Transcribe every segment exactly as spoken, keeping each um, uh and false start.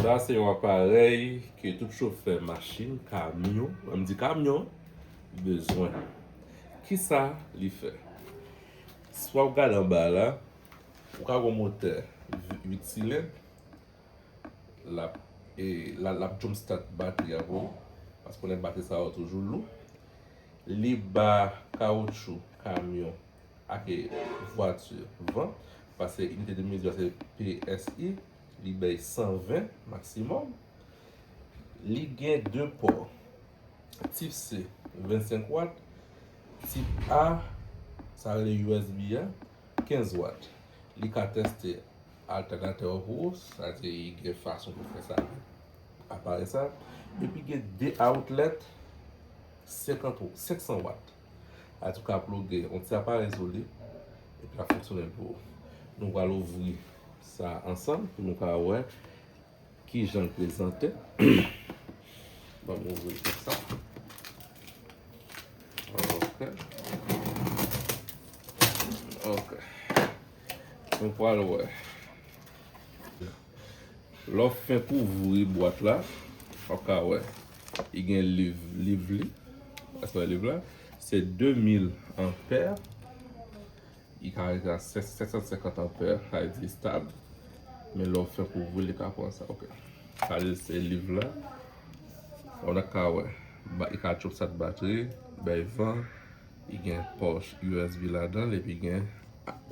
Sa se yon aparèy ke tout chofè machin, kamyon, m di kamyon, bezwen. Kisa li fè? Si w ap gade anba la, ou ka gen yon motè uit silenn, l ap, e, l ap, l ap jump start batri a pou ou, paske konnen batri sa yo toujou lou. Li ba kawoutchou kamyon ak vwati van, paske inite de mezi a se P S I, li bay san ven maksimòm. Li gen de pò, tip C, vennsenk wat, tip A, sa rele U S B a, kenz wat. Li ka tèste altènatè w pou ou, sa vle di gen fason pou fè sa aparèy sa. Epi gen de outlet senkant w, senk san wat. Sa vle di ou ka ploge yon ti aparèy sou li, epi l ap fonksyone pou ou. Nou pral ouvri sa ansanm pou nou ka wè kijan l prezante. Ban m ouvri l konsa. Ok. Ok. Nou pral wè. Lè w fin ouvri bwat la, w ap ka wè. Li gen liv, liv li. Èske w wè liv la? Se de mil anpè. Li ka rete a sèt san senkant anpè, sa vle di stab. Men lè w fin ouvri, li ka pran sa. Ok. Sa vle di se liv la. W ap ka wè. Ba, li ka jump start batri, bay van. Li gen pòch U S B ladan l, epi gen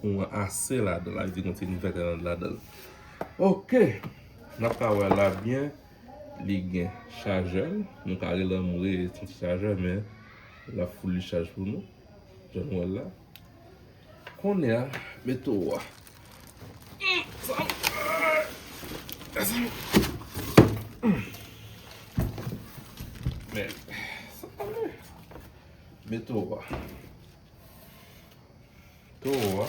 kouran A C ladan l, sa vle di gen yon ti envètè ladan l. Ok, n ap ka wè la byen, li gen chajè l, nou ka rele l anmwe, se yon ti chajè, men l ap full li chaj pou nou, jan nou wè l la. Kounye a, mete w a. Men, sa pa vle. Mete w a. Towo a.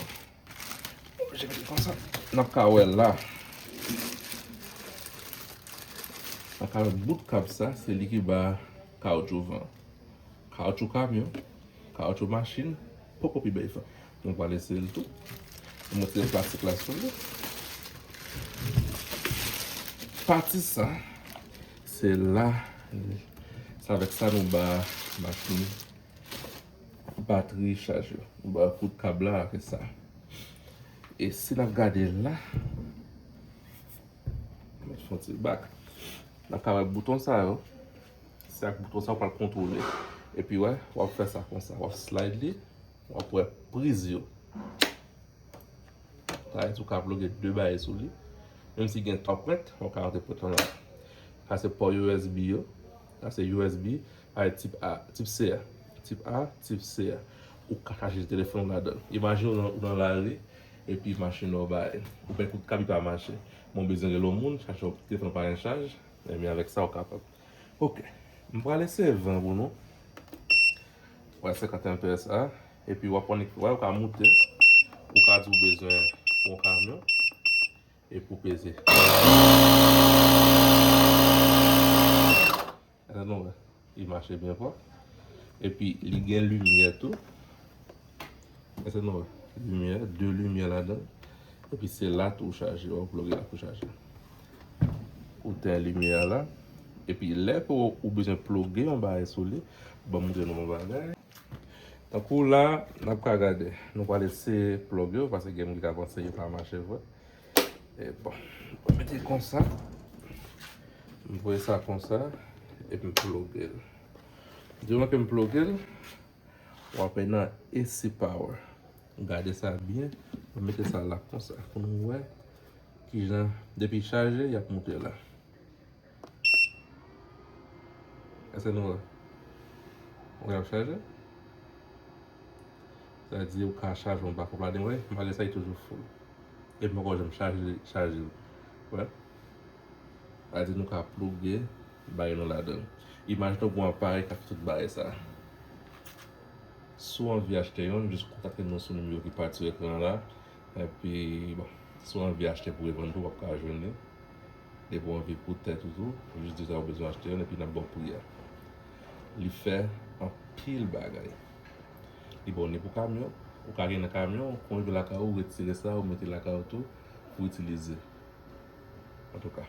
Oblije mete konsa. N ap ka wè la. N ap ka wè bout kab sa, se li ki ba kawoutchou van. Kawoutchou kamyon, kawoutchou machin, poko pi bay van. Nou pral eseye l tou. Nou retire plastik la sou li. Pati sa, se la, se avèk sa nou ba machin batri chaje. Nou ba kout kab la avèk sa. E si n ap gade la, mwen fè yon ti bak. N ap ka wè bouton sa yo. Se ak bouton sa w pral kontwole. Epi wè, w ap fè sa konsa. W ap slide li. W ap wè priz yo. Sa vle di ou ka ploge de bagay sou li. Menm si gen twa pwent, ou ka rantre pwent lan la. Sa se pò U S B yo. Sa se U S B, sa se tip A, tip C a. Tip A, tip C a. Ou ka chaje telefòn ou ladan l. Imajine ou nan, ou nan lari, epi machin nan ou bay. Ou pèdi kout kab, li pa mache. Bon, ou bezwen rele yon moun, chache yon telefòn ou pa gen chaj. Ebyen, avèk sa, ou kapab. Ok. M pral eseye van pou nou. Wè, senkant anpè sa. Epi w ap konn, wè, ou ka moute. Ou ka di ou bezwen yon kamyon. Epi w peze. Tande nou wè. Li mache byen fò. Epi li gen limyè tou. Èske nou wè? Limyè, de limyè ladan. Epi se la tou ou chaje, w ap ploge la pou chaje. Ou ten limyè a la. Epi lè pou ou bezwen ploge yon bagay sou li, ban m montre nou yon bagay. Tankou la, n ap ka gade. Nou pral eseye ploge yo, paske gen moun ki ka panse yo pa mache vre. E bon, mwen mete l konsa. M voye sa konsa, epi m ploge l. Diman ke m ploge l, w ap nan A C power. Gade sa byen, mwen mete sa la konsa, pou nou wè kijan, depi chaje, y ap moute la. Èske nou wè? Ou wè l ap chaje? Sa di ou ka chaje yon bakòp ladan, wè, malgre sa, li toujou full. Epi m poko janm chaje, chaje l. Wè? Sa di nou ka ploge bagay nou ladan. Imajine w gen yon aparèy k ap fè tout bagay sa. Si w anvi achte youn, jis kontakte nou sou nimewo ki parèt sou ekran an la. Epi, bon, si w anvi achte pou revann tou, w ap ka jwenn li. Depi w anvi pou tèt ou tou, ou jis di sa ou bezwen achte youn, epi n ap ba w pri a. Li fè anpil bagay. Li bon ni pou kamyon, ou ka gen nan kamyon, kon rive lakay ou, ou retire sa, ou mete lakay ou tou, pou itilize. Antouka.